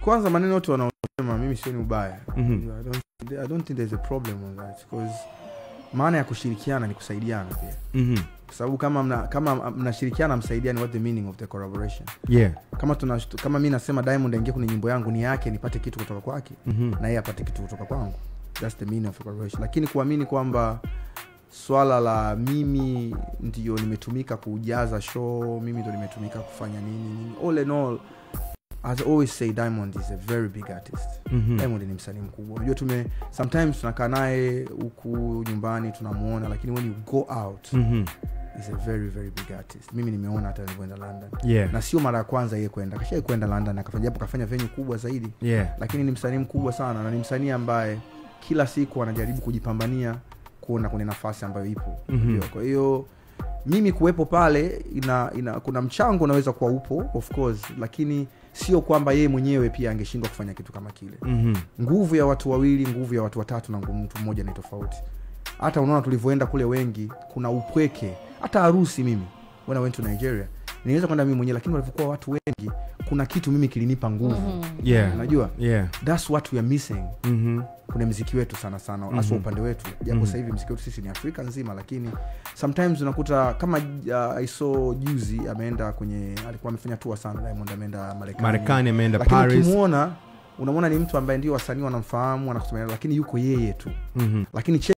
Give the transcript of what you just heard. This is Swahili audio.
Kwanza maneno yote wanaosema mimi sioni ubaya. I don't think there's a problem on that, because maana ya kushirikiana ni kusaidiana pia. Kwa sababu kama mnashirikiana msaidiani, what the meaning of the collaboration? Kama mimi nasema Diamond aingie kwenye nyimbo yangu, ni yake nipate kitu kutoka kwake, na yeye apate kitu kutoka kwangu. That's the meaning of the collaboration. Lakini kuamini kwamba swala la mimi ndio nimetumika kujaza show, mimi ndio nimetumika kufanya nini nini, all in all, as I always say, Diamond is a very big artist. Diamond ni msanii mkubwa. Unajua sometimes tunakaa naye huku nyumbani tunamuona, lakini when you go out, he's a very very big artist. Mimi nimeona hata nilipoenda London. Na sio mara ya kwanza yeye kwenda. Kashai kwenda London akafanya, japo kafanya venue kubwa zaidi. Lakini ni msanii mkubwa sana, na ni msanii ambaye kila siku anajaribu kujipambania kuona kuna nafasi ambayo ipo. Kwa hiyo mimi kuwepo pale ina kuna mchango unaweza kuwa upo, of course, lakini sio kwamba yeye mwenyewe pia angeshindwa kufanya kitu kama kile. Nguvu ya watu wawili, nguvu ya watu watatu na nguvu mtu mmoja ni tofauti. Hata unaona tulivyoenda kule wengi, kuna upweke. Hata harusi mimi, when I went to Nigeria, niliweza kwenda mimi mwenyewe, lakini walivyokuwa watu wengi, kuna kitu mimi kilinipa nguvu. Unajua? That's what we are missing. Kuna muziki wetu sana sana, hasa upande wetu. Japo sasa hivi muziki wetu sisi ni Afrika nzima, lakini sometimes unakuta kama I saw juzi ameenda kwenye, alikuwa amefanya tour sana Diamond, ameenda Marekani. Marekani, ameenda lakini Paris. Ukimuona, unamwona ni mtu ambaye ndio wasanii wanamfahamu, wanakutumia, lakini yuko yeye tu. Lakini